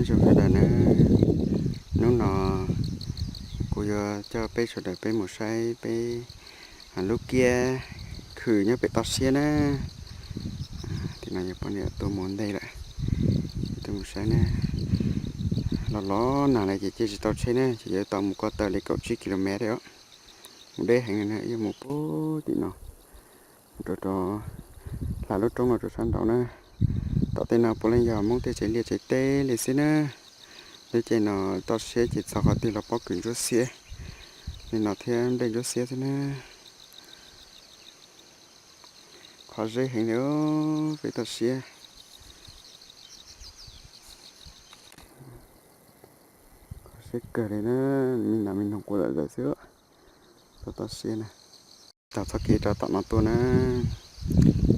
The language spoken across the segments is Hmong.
Sawv daws na, hnub no kuv yuav coj peb sawv daws peb mus saib peb lub kiab khw nyob pem toj siab na. Tim no yog poj niam tuaj mus ntej lawm, tuaj mus saib na. Los los nag lawm ces cia tsis tau tsheb na, ces yuav tau mus ko taw li kaum tsib ki lus mev thiab os. Mus deb heev li na, yuav mus puag tim no, mus rau rau hla lub roob no rau sab nraud na. Tom tej no puav leej yog Hmoob tej tsev liaj tsev teb li xwb na. Lub caij no toj siab ces txog qhov twg los pob kws ntsuab xiab li no thiab nplej ntsuab xiab xwb na. Qhov zeb heev li pem toj siab. Qhov siab kawg li na, me nas me noog quaj zom zaws xwb txog toj siab na. Taug txoj kev rau tom no tuaj na,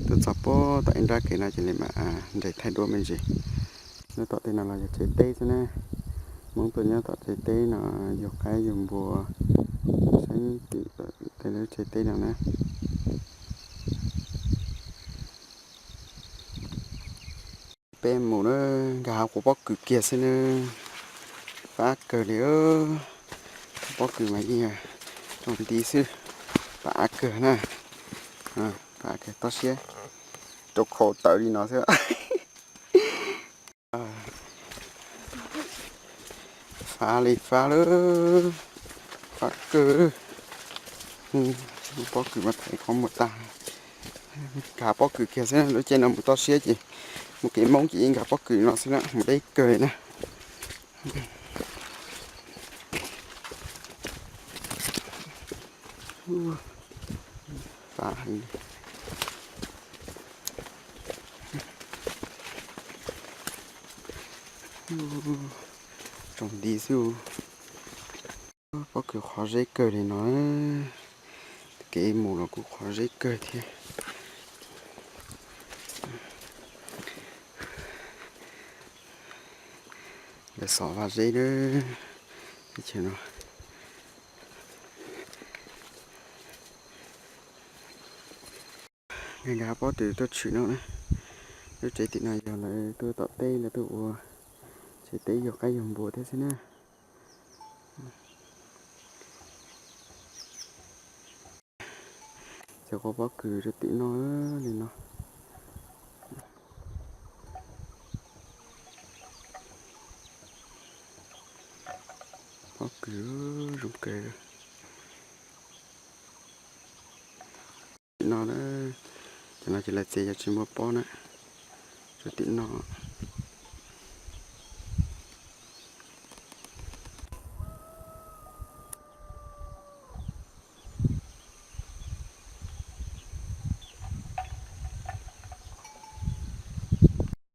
tuaj txog puag tom ib nrab kev no ces li mam nres thaij duab me ntsis. Nyob tom tej no los yog tsev teb xwb na. Hmoob tuaj nyob tom tsev teb no, yug qaib yug npua, saib tim tej lub tsev teb no na. Peb mus na, nkag hauv quav pob kws kiag xwb na. Fab kawg li, pob kws mas yeej tsoom nti xwb. Fab kawg na, fab kawg toj siab, rau khau tawv li no xwb. Fab li fab lawm, fab kawg. Pob kws mas thaiv qhov muag tag. Nkag pob kws kiag xwb, lub caij no mus toj siab ces mus kev Hmoob ces yeej nkag pob kws no xwb na, mus deb kawg li na. Fab heev li. Tsoom nti xwb. Pob kws qhov zeb kawg li no, kev mus los kuj qhov zeb kawg thiab. Lawv xov vaj zeb na, teb chaws no. Nkag nkag pob kws tuaj tshwm no na. Lub tsev tim no yog lawv tuaj tom teb lawv tuaj ua tsev teb yug qaib yug npua thiab xwb na. Cov quav pob kws rau tim no li no. Pob kws zoo kawg. Tim no, cov no ces lawv txiav yog tsis muaj pob na. Rau tim no.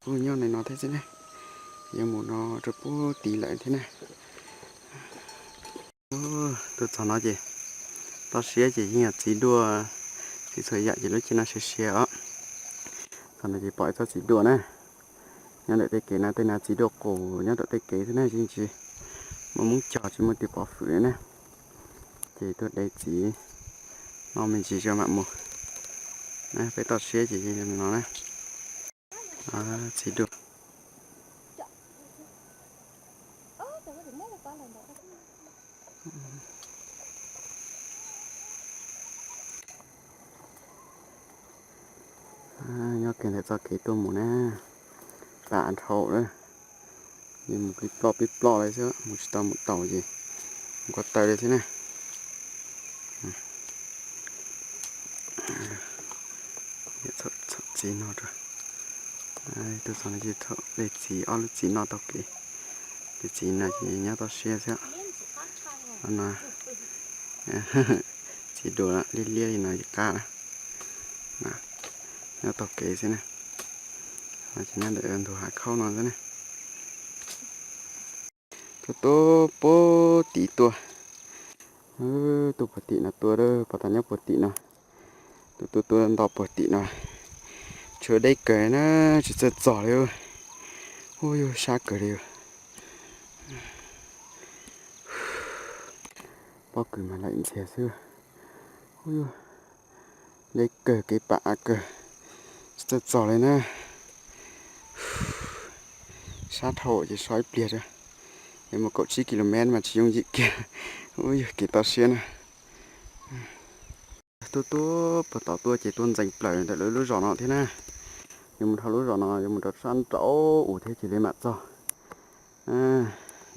Kuj nyob li no thiab xwb ne, yuav mus no rau puag tid lawm thiab na. Tuaj txog no ces toj siab ces yeej yog txiv duaj, txiv txhua yam ces lub caij no siav siav os. Txog no ces pom ib txoj txiv duaj na, nyob ntawm tej kev no tej no txiv duaj qus nyob ntawm tej kev xwb na, yeej tsis muaj Hmoob cog tsis muaj tus pov fwm na. Ces tuaj de txiv noj me ntsis tso mam mus. Peb toj siab ces li no na. Txiv duaj. Nyob kiag ntawm txoj kev tuaj mus na, pam dhau lawm. Yeej mus pib ploj pib ploj li xwb, mus tsis tau mus taus ces mus ko taw li xwb na. Txhaum txiv no rau. Tuaj txog no ces txhaum de txiv, ob lub txiv noj taug kev. Ces txiv no ces nyob toj siab xwb. Txiv duaj liab liab li no ces qab na. Nyob taug kev xwb na. Ces nyob ntawm ntug hav khaub no xwb na. Tuaj tuaj puag tim tuaj. Tuaj puag tim no tuaj, pom tas nyob puag tim no. Tuaj tuaj tuaj nto puag tim no. Tshuav deb kawg na, tsis txawj txog li. Ub yug sab kawg li. Pob kws mas laim ntxiag xwb. Ub yug, deb kawg kev pam av kawg, tsis txawj txog li na. Sab dhau ces so ib pliag, yuav mus kaum tsib ki lo mev mas tsis yooj yim kiag. Ub, yog kev toj siab na. Tuaj tuaj puag tod tuaj ces tuaj ntxeev plaws ntawm lawv lub zos no thiab na. Yuav mus dhau lub zos no yuav mus rau sab nraud ub thiab ces li mam txog.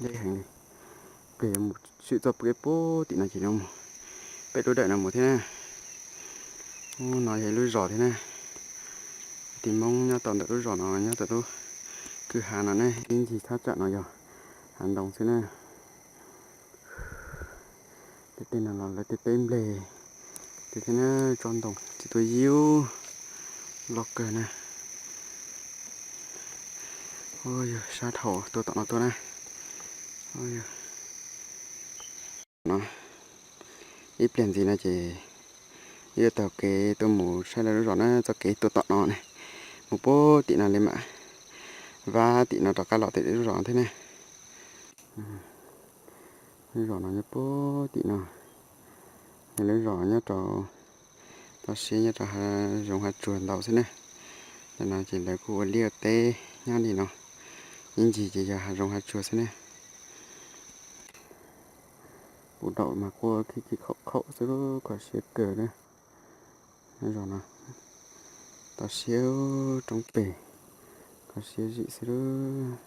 Deb heev li. Pliag yuav mus swm txoj pem puag tim no ces yuav mus pem lub dawm no mus thiab na. Ub, no yog ib lub zos thiab na. Tij Hmoob nyob tau ntawm lub zos no, nyob tau lub kwj ha no ne, ib ncig thaj tsam no yog hav ntoo xwb na. Tej teb no los lawv tej teb nplej, tej thiab na, tsob ntoo txiv tuaj yib loj kawg na. Ub, yog sab dhau tuaj tom no tuaj na. No, ib pliag ntxiv no ces yuav taug kev tuaj mus saib lawv lub zos na, txoj kev tuaj tom no ne, mus puag tim no li mam vab tim no rov qab los tim lub zos thiab ne. Lub zos no nyob puag tim no, yog lub zos nyob rau toj siab nyob rau hav zoov hav tsuag ntau xwb ne. Tam no ces lawv kuj ua liaj ua teb nyob li no, ib ncig ces yog hav zoov hav tsuag xwb ne. Puv daum mas quaj khib khib khaum khaum xwb, kho siab kawg na. Zos no toj siab roob pem, kho siab zim xwb lub.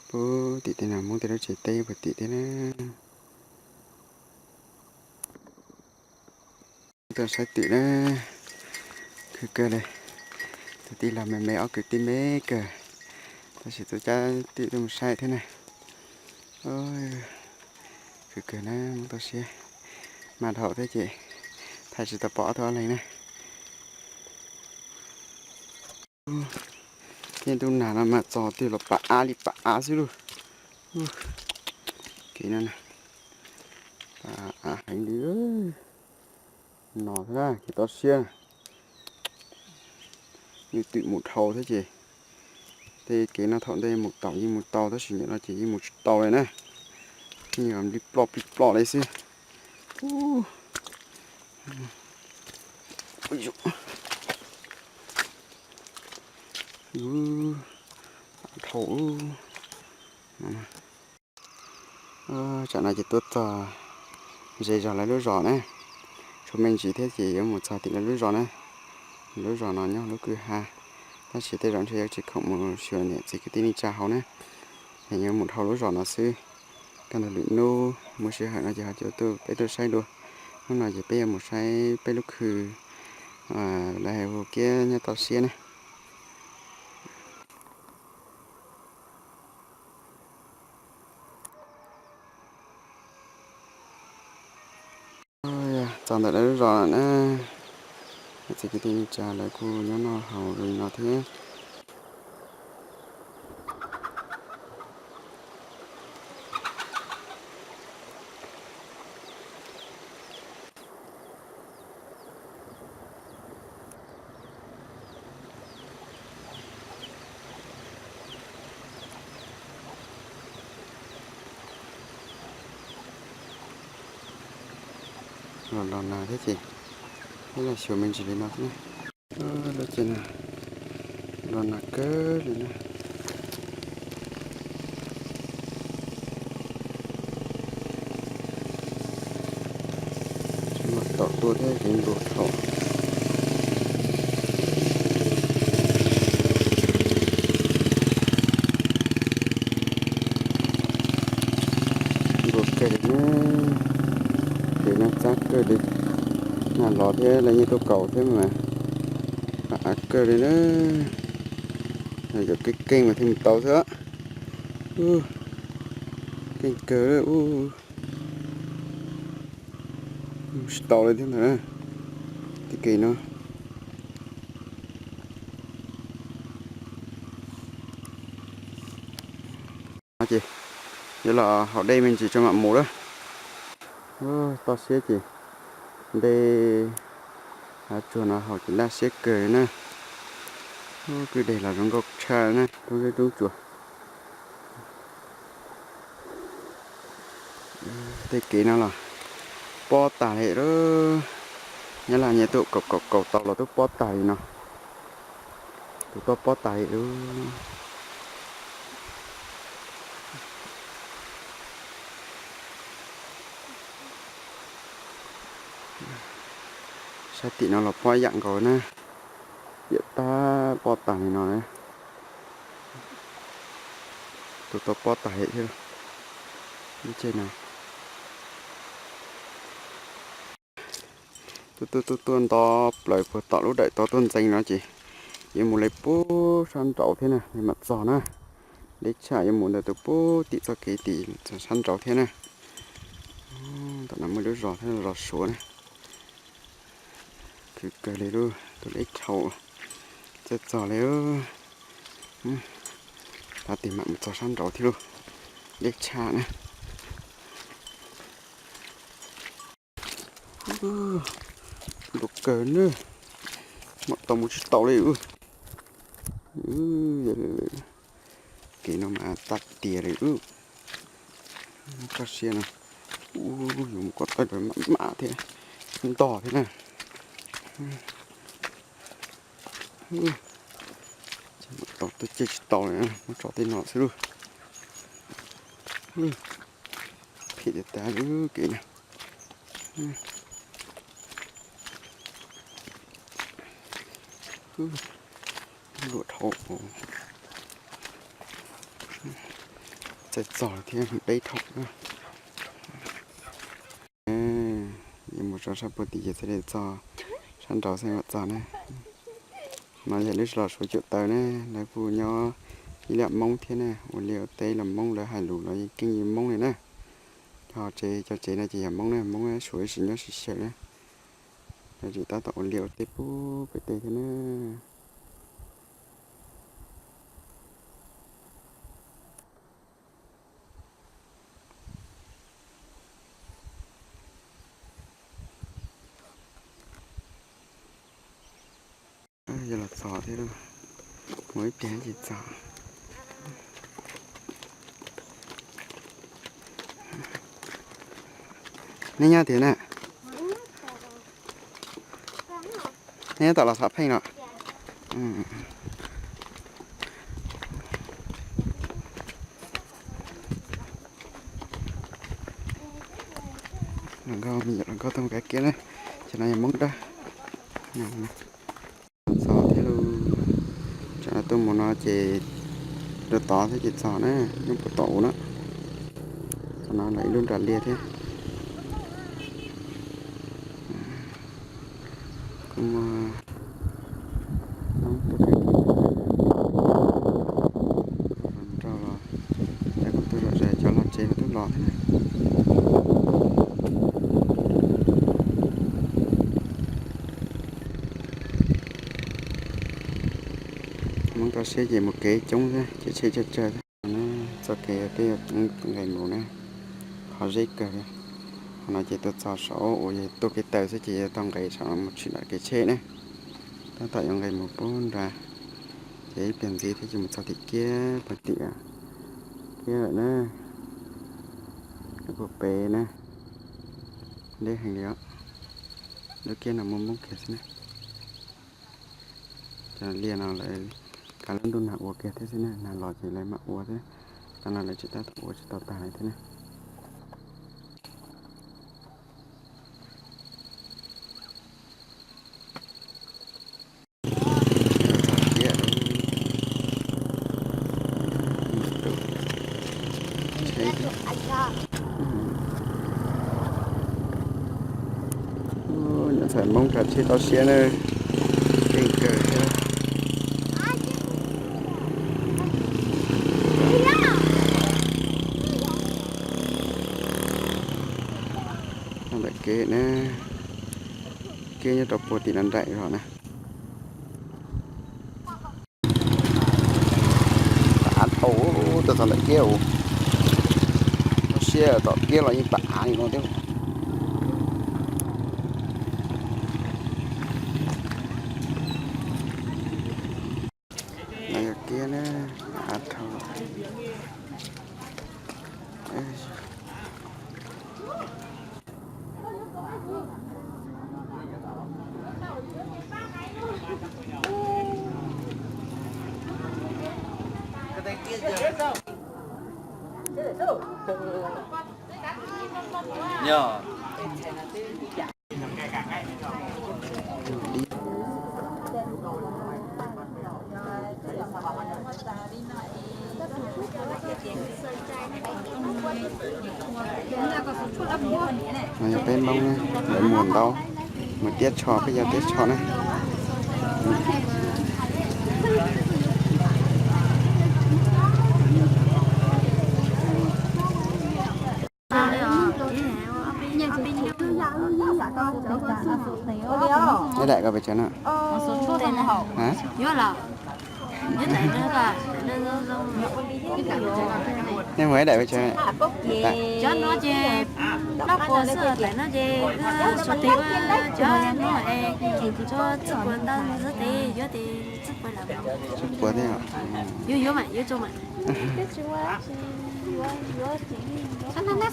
Puag tim tej no Hmoob tej lub tsev teb puag tim thiab na. Tuaj saib twm na, khwv kawg li. Tus tij laug me me ob kwv tij me kawg, tab sis tuaj cab twm tuaj mus saib thiab na. Khwv kawg na, Hmoob toj siab. Mas dhau thiab ces thaij tsis tau pom ob tug ob leeg na. Tej ntuj nag no mas txog twg los pam av li pam av xwb lauj. Kev no pam av heev li. No thiab kev toj siab. Yeej twm mus dhau thiab ces tej kev no thaum ntej mus taus yeej mus tau tab sis nim no ces yeej mus tsis tau li na. Yeej plig ploj plig ploj li xwb. Dhau. Tsam no ces tuaj txog ze zog lawv lub zos na. Tshuav me ntsis thiab ces yuav mus txog tim lawv lub zos na. Lub zos no nyob lub kwj ha, tab sis tej zaum ntshe yuav tsis khoom mus xyuas niam txiv kwv tij neej tsa hauv na. Es yuav mus dhau lub zos no xwb. Kaj ntug lwm hnub muaj sij hawm no ces ho tuaj peb tuaj saib dua. Hnub no ces peb yuav mus saib peb lub khw, lawv hais hu Kiab nyob toj siab na. Txog ntawm lawv lub zos na, txiv kwv tij neej tsa lawv kuj nyob noj haus li no thiab. Los los nag thiab ces, thiab los xyuas me ntsis li no thiab. Lub tsev no los nag kawg li na. Tsis muaj tom tuaj thiab kev npluag dhau. Npluag kawg li na, kev no txab kawg li. Nag los thiab lawv yeej tuaj kaus thiab mas, av kawg li na. Yog keej keej mas thiaj mus tau xwb. Keej kawg, tsis tau li thiab ntag. Tej kev no ces yuav los haus dej me ntsis tso mam mus lawm. Toj siab ces nte hav tsuag no haus ces laj siab kawg na. Kwj deg los zoo nkauj tshaj na, roob zeb roob tsuas. Tej kev no los pob tag li lawm. Nyab laj nyias tuaj kaus kaus kaus tau los twb pob tag li no. Tus tau pob tas li lub. Sab tim no los pob yam nkaus na. Yam tab pob tas li no na. Tus tau pob tas li thiab. Lub tsheb no tuaj tuaj tuaj tuaj nto plaws puag tom lub dawm tod tuaj ntxeev no ces yuav mus li puag sab nraud thiab na, li mam txog na. Deb tshaj, yuav mus ntawm tus puag tim txoj kev tim sab nraud thiab na. Tam no muaj lub zos thiab, zos Suav na. Khwv kawg li lub tus deb tshauv. Txawj txog li. Tab tis mam mus txog sab nraud thiab lauj. Deb tshaj na. Ntuj kawg na, mam tau mus tsis tau li. Kev no mas tag tiag li. Txoj sia no, yus mus kom tau mam mam thiab, ntog thiab na. Tau tuaj caij tsis tau li, muab tso tej no xwb lauj. Phem tiag tiag li kev na. Luam dhau. Txawj txog thiab deb dhau. Yuav mus rau sab puag tim ces thiaj li txog sab nraud xwb mam txog na. No yog lub zos Suav Cuam Taw na, lawv kuj nyob ib liam Hmoob thiab na, ua liaj ua teb los Hmoob, lawv hais lus los yeej keej li Hmoob li na. Cov tsev, cov tsev no ces yog Hmoob na, Hmoob Suav ib sim nyob sim xyaw na. Lawv tseem tab tom ua liaj ua teb puag pem tej thiab na. Yog los txog thiab, mus ib pliag tsis txog. Nej nyob tiag na? Nej nyob tom Los Txhov Pheej no? Los nkauj, me nyuam los nkauj tuaj mus kav kiab na. Ces no yog Hmoob Dawb. Txog thiab lauj. Tsam no tuaj mus no ces rau tod thiab ces txog na, yeej puag tom u na. Txog no lawm ib lub nram liaj thiab. Kuj muaj Hmoob tuaj nrog los, lawv kuj tuaj zom zaws, cov lag tsev los tuaj los thiab na. Hmoob rau siab ces mus kev coob thiab, ces tsheb tsawg tsawg thiab. Txoj kev peb yuav nqes mus na, qhov zeb kawg li. Qhov no ces tuaj txog saum uas yog tuaj kev taw xwb ces yuav tau nqes saum no mus tshwm nram kev tsheb na. Tab tom yuav nqes mus puag nrad, ces ib pliag ntxiv thiab ces mus txog tim kiab puag tim kiab lawm na. Puag pem na, deb heev li os. Lub kiab no muaj Hmoob kiag xwb na. Cov liaj no lawv kav lub ntuj nag ua kiag thiab xwb na, nag los ces lawv mam ua thiab. Tam no lawv tseem tab tom ua tsis tau tag li thiab na. Nyuam ntxhais Hmoob kav tsheb tau siab na, keej kawg thiab. Ntawm kev na, kev nyob rau puag tim no nraim zog na. Pam av dhau, tuaj txog ntawm kiab, tau siab tom kiab los yeej pam av li no thiab. No yog kiab na, av dhau. Yog. No yog peb Hmoob na, lawv muag ntaub, muag tiab tsho, peb yog tiab tsho na. Ib daim koj pes tsawg na? Nej muag ib daim pes tsawg? Cov no ces plaub puas xwb, daim no ces suav tes ua cov no es tso txwj puas ntau xwb tes yuav tes txwj puas lawm. Txwj puas thiab. Yuav yuav mas yuav tso mas. Cov no cov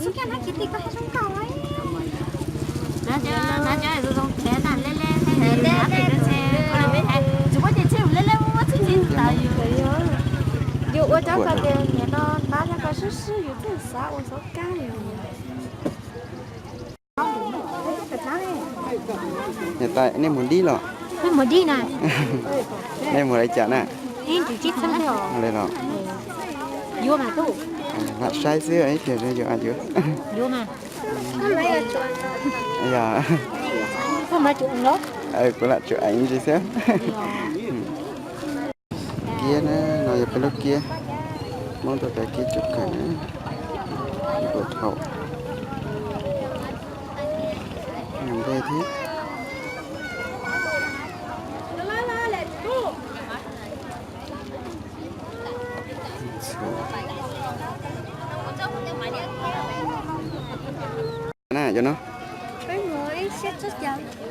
zoo zoo thiab na, leb leb tsis muaj ces txij leb leb muab txhij txhij tawm yus. Yus ua cov ko tias nim no ntab cov ko swb swb yus thiaj xav ua xov kab. Niam tais, nej muag dib los? Nej muag dib na. Nej muag li cas na? Li los? Lam saib xwb ib tiag yuav yuav. Yog. Kuv lam tsuam eev ntsis xwb. Kiab na, no yog peb lub kiab, Hmoob tau cov kiab coob kawg na, puas thaum nqe thiab. Na, cov no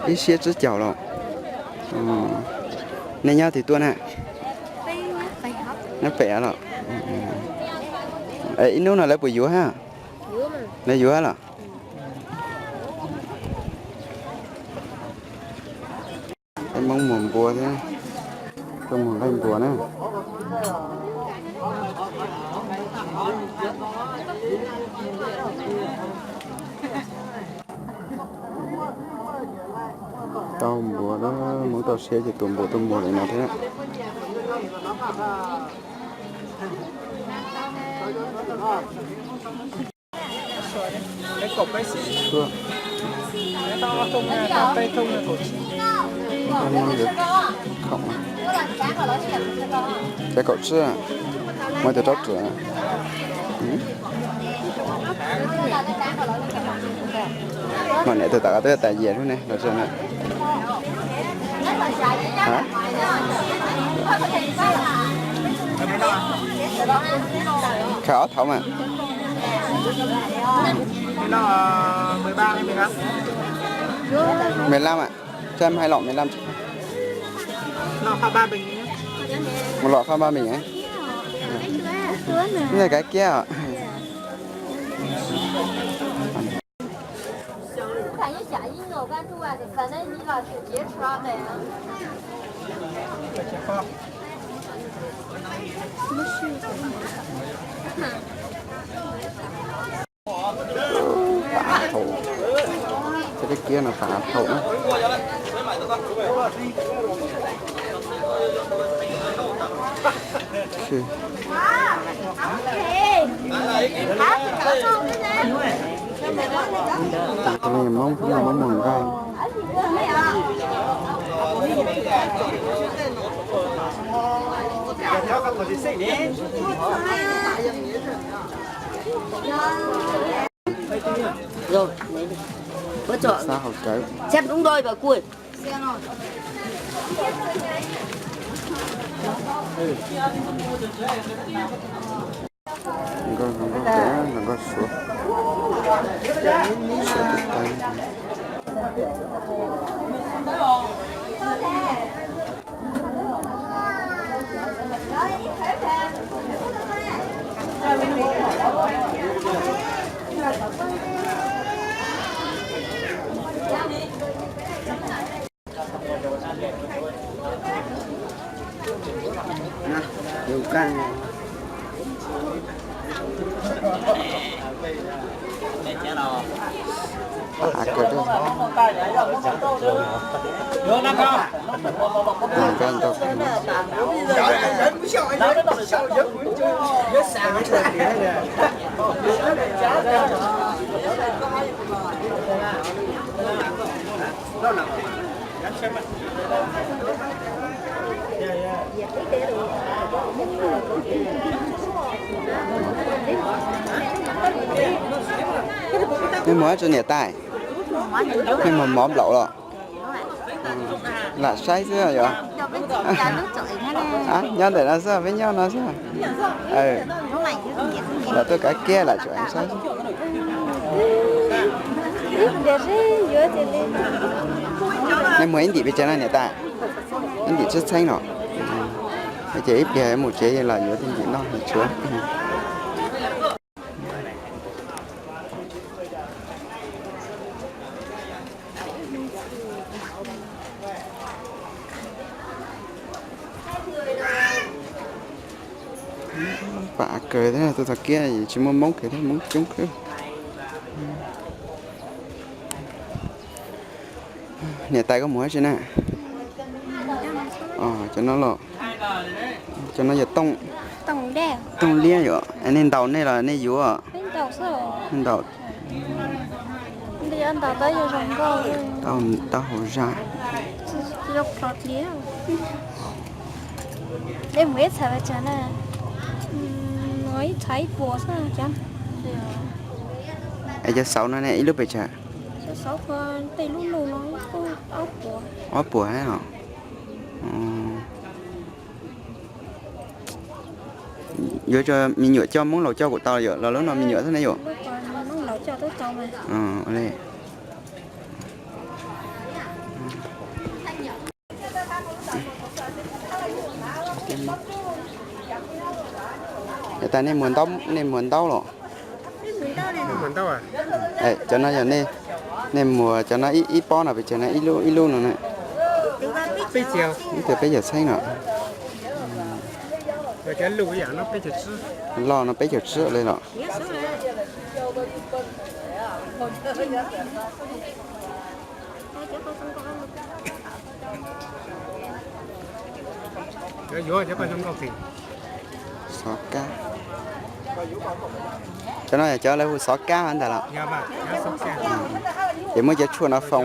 ib siab tsib caug los? Nej nyob twg tuaj na? Nyob pem los? Ib hnub no lawv puas yuav hab? Lawv yuav hab los? Peb Hmoob muag npua thiab, tuaj muag nqaij npua na. Tau npua, Hmoob tau siab ces tua npua tuaj muag li no thiab. Cov kaum tsib, muaj cov rab riam. Mas niam tus tom ko twb tas yias lub ne los tso na. Khaws ob thaum mas. Mười lăm ạ. Cho em hai lọ mười lăm. Một lọ pha ba bình. Cái này cái kia ạ. Pab av thaum, cov dej kiab no pab av thaum na. Tus no yog Hmoob, Hmoob muag nqaij. Xab hauv cawv. Nkauj, nkauj, nkauj suav, suav tus kawg. Yus kab, Hav kawg thiab. Nej mus dab tsi niam tais? Nej mus mov nplaum los? Lam saib xwb yom. Nyob ntawm no xwb, peb nyob no xwb. Lam tuaj kav kiab lam tsuam saib. Nej muag ib ntim pes tsawg no niam tais? Ib ntim tsib txheeb no. Ces ib pliag mus tsev los yuav tej ntim noj tshuav. Pam kawg thiab, tus txog kiab tsis muaj Hmoob kawg thiab, Hmoob coob kawg. Niam tais koj mus dab tsi na? Cov no los, cov no yog tooj liab yom. Nej ntaus nej los nej yuav? Ntaus. Taub hau zaj. Es cov xauv no ne ib lub pes tsawg? Ob puas hab os. Yuav rau me nyuam coj, Hmoob laus coj kuj tau yom, los lub no me nyuam xwb ne yom. Niam tais, nej muag ntaub los? Cov no yog nej muag cov no ib pob no pes tsawg no, ib lub no na? Ib tug peb caug txheeb no. Loj no peb caug tsib li los? Xov kab. Cov no yog cov lawv hu xov kab ntag los? Ces muab cov tshuaj no foo.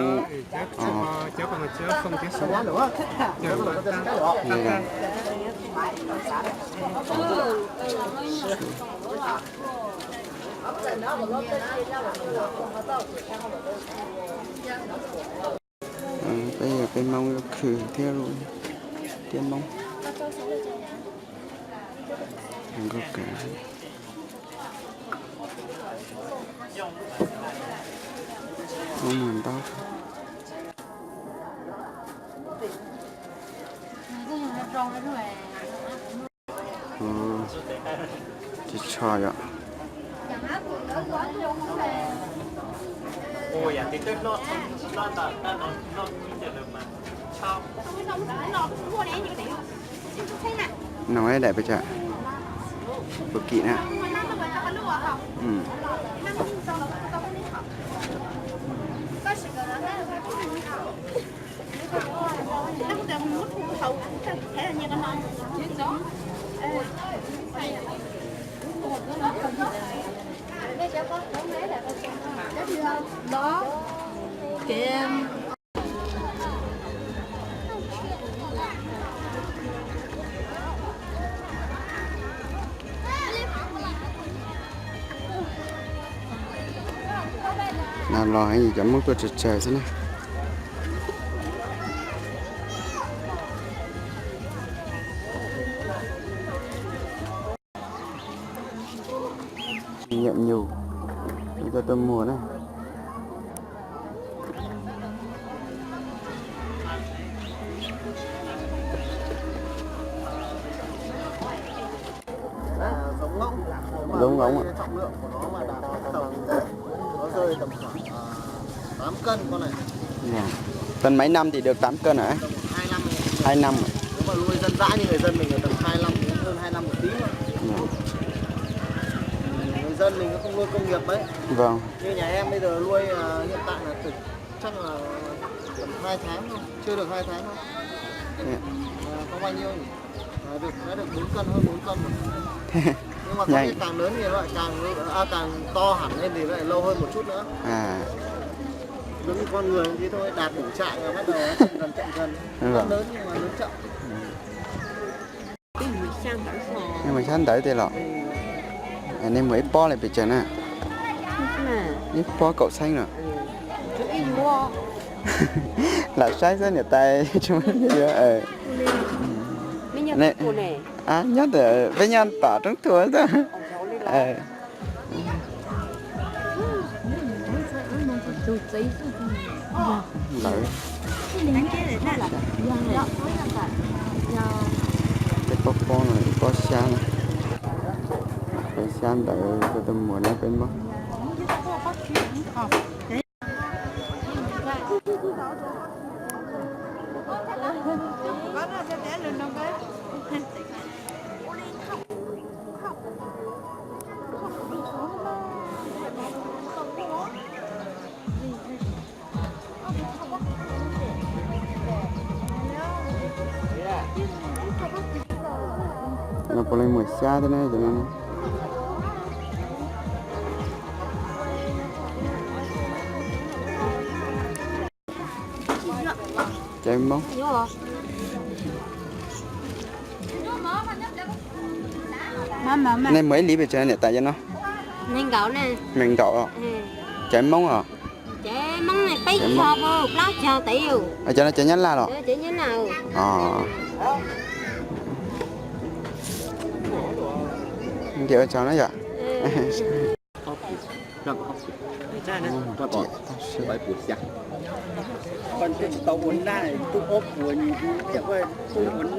Peb yog peb Hmoob lub khw thiab, tiab Hmoob. Nkauj kawg. Muag ntaub. Tsis tsho yom. No daim pes tsawg? Puas kim na? No los heev, cov Hmoob tuaj tsawg tsawg xwb na. Nyiam nyuj, tuaj tuaj muag na. Đúng không ạ? Tầm mấy năm thì được tám cân hả? Hai năm ạ. Nếu mà nuôi dân dã như người dân mình là tầm hai lăm đến hơn hai lăm một tí thôi. Dân mình nó không nuôi công nghiệp đấy. Vâng. Như nhà em bây giờ nuôi, à, hiện tại là được chắc là tầm hai tháng thôi, chưa được hai tháng thôi. Dạ. À, có bao nhiêu nhỉ? À, được, đã được bốn cân, hơn bốn cân rồi. Nhưng mà có khi càng lớn thì nó lại càng, à, càng to hẳn lên thì lại lâu hơn một chút nữa. À. Giống như con người thì thôi, đạt đủ trại là bắt đầu nó chậm dần, chậm dần. Vâng. Vẫn lớn nhưng mà lớn chậm. Nej mus xyab ntawv tiag los? Nej mus ib pob li pes tsawg na? Ib pob kaum txheeb no. Lam saib xwb niam tais. Nyob ntawm peb nyob tom roob thua xwb. Lawv, peb pob pob no, ib pob xyab na. Peb xyab ntawv tuaj tuaj muag na peb Hmoob. No puav leej muag xyab thiab na cov no. Cov Hmoob. Nej muag ib lib pes tsawg niam tais cov no? Me nkaum. Cov Hmoob os? Cov no cov Nyab Laj los? Ntiav ua tsaug na yom.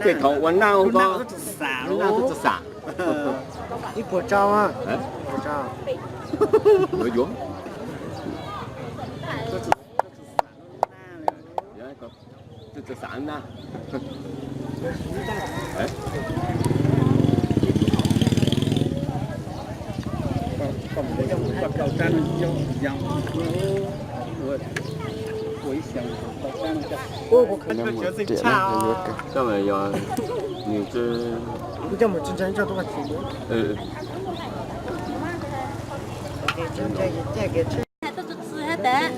Tej thaum ua naj, ua naj twb tsis xam. Ib puas rau, puas rau. Ua ib xyoos tau rab no coj. Ua ib xyoos tau rab no coj. Ua ib xyoos tau rab no coj. Nws coj mus tsis ntseeg coj tuaj. Tuaj txi hab tas,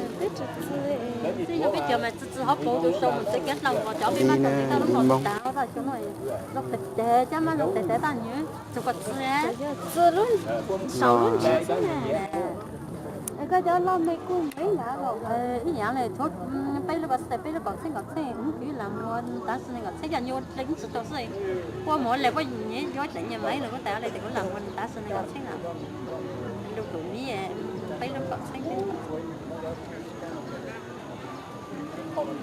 twb yog peb cov mas txi txi hauv paus tus sau mus txi kiag hlau nkaus cov peb mab tau txi tau lub hlau tas tas xyoo no, zoo tes tes cab mab zoo tes tes tag nws txug kom txi, txi lub saum lub ntsis xwb na. Koj cov loj me kuj ib yam los ib yam li tshuav peb lub pas xwb, peb lub kaum txheeb kaum txheeb, hnub twg lam muag tav su nees nkaum txheeb coj nyuaj li ib txhis tau xwb. Kua muag li kua nyiam yuav tseem nyiam mas los kuv tas li ces kuv lam muag tav su nees nkaum txheeb lawm. Lub kaum mi, peb lub kaum txheeb.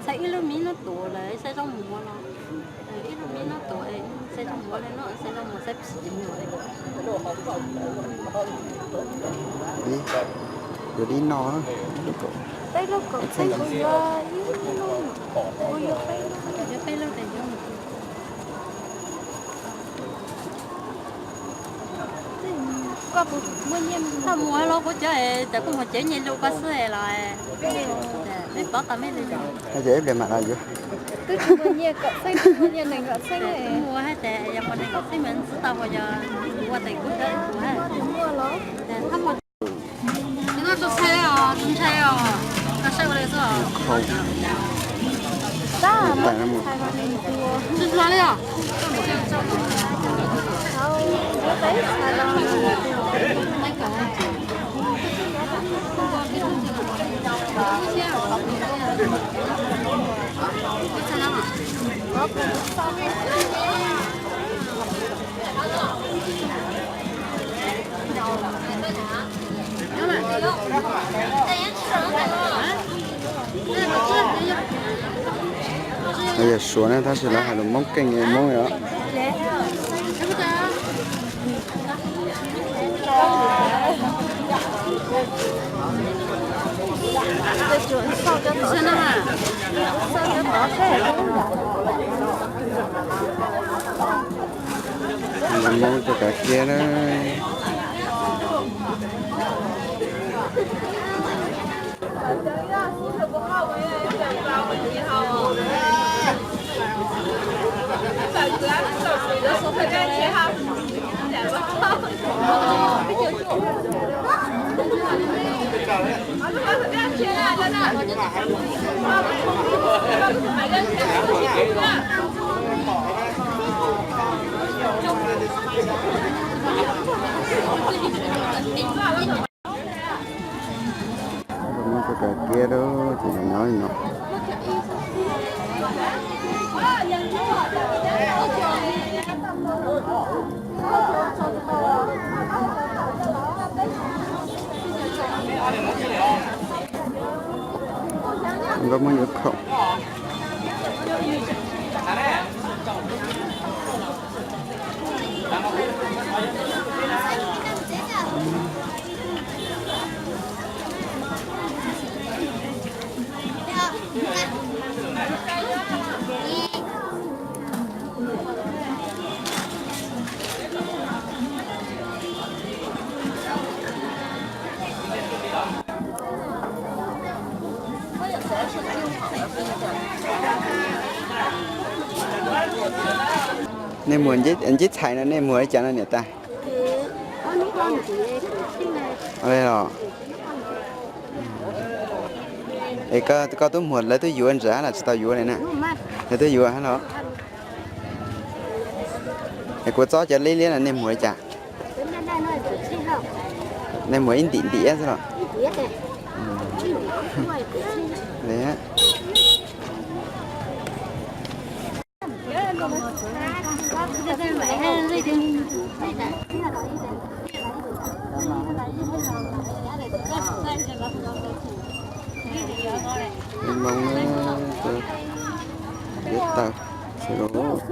Txhais ib lub mi nub tuav lawm saib zoo muag los, ib lub mi nub tuav saib zoo muag li no, saib zoo muag saib phim muag. Yuav dib no, peb lub kaum txheeb kuv yuav ib lub, kuv yuav peb lub, yuav peb lub tes yuav. Koj puas muaj nyiaj? Koj muag los kuv cov, cas kuj muag cev nyiaj lus koj xwb los. Mej pov tau mej li. Ces ib pliag mam los yuav. Twb tsis muaj nyiaj kaum txheeb, muaj nyiaj nees nkaum txheeb. Kuv muag hab tas yog muaj nees nkaum txheeb mas ntxiv tau ua yog kuv ua tes kuv cov kuv hab. Muaj los? Tsis ntshai os, tsis ntshai os, koj saib ua li xwb os. Tab mus tsis hlo li os. Yog Suav na tab sis lawv hais lus Moob keej Moob os. Lus Moob rau kav kiab na. Muab tus kav kiab lub ces nyob li no. Nkauj muab yuav khaum. Nej muag nceb txhais no nej muag li cas no niam tais? Los, es koj tub muag lawv twb yuav ntawd los tsis tau yuav li na? Lawv twb yuav los? Es kuv txob cov liab liab no nej muag li cas? Nej muag ib ntim ntim xwb los? Moo, ib tawg xwb los.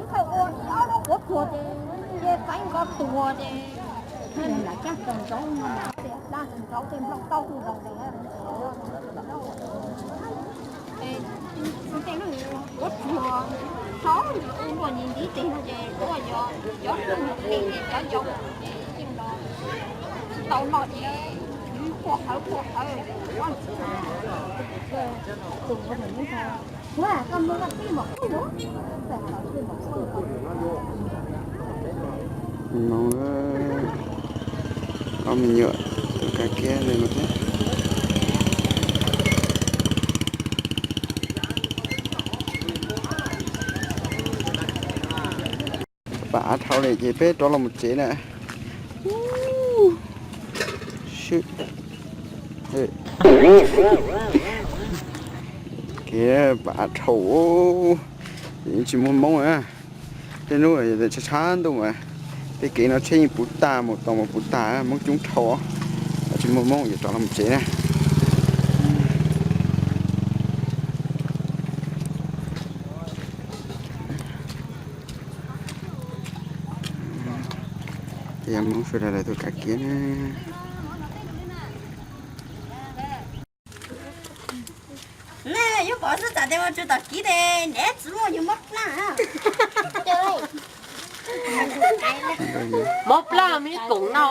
Moo, ob me nyuam kav kiab li no thiab. Pam av dhau li ces peb rov los mus tsev na. Kev pam av dhau, tsis muaj moob. Tej hnub tshab tshab ntuj mas tej kev no tsheb yeej puv tag, mus tau mus puv tag, moob coob dhau. Tsis muaj moob ces rov los mus tsev na. Ces yog Hmoob sawv daws lawv tuaj kav kiab na. Nej yuav pom xwb, tsam tes ua tsuag tom kib tes neb tsis muaj yus mob plaj. Mob plaj me koom no.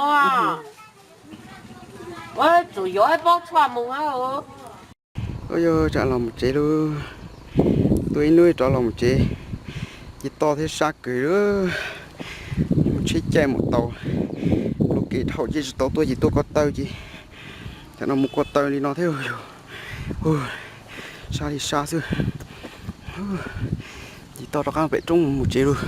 Ua tsum yuav ib pob tshuaj mus. Ua yog tsam los mus tsev lauj, tuaj ib hnub rov los mus tsev. Ces to thiab sab kawg, mus tsheb caij mus taus, lub kev dhau ces tsis tau tuaj ces tuaj ko taw ces tam no mus ko taw li no thiab yog sab li sab xwb. Ces to rov qab pem roob mus tsev lauj.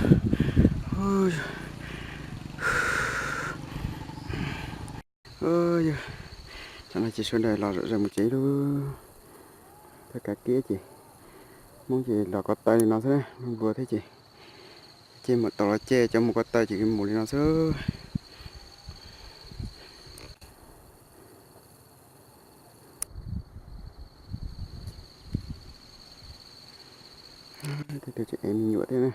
Yog, tam no ces sawv daws los zom zaws mus tsev lauj. Thawj kav kiab ces Hmoob ces los ko taw li no xwb, npua thiab ces, ces mus tau los ces cov mus ko taw ces mus li no xwb. Tej tug tseem ev me nyuam thiab na.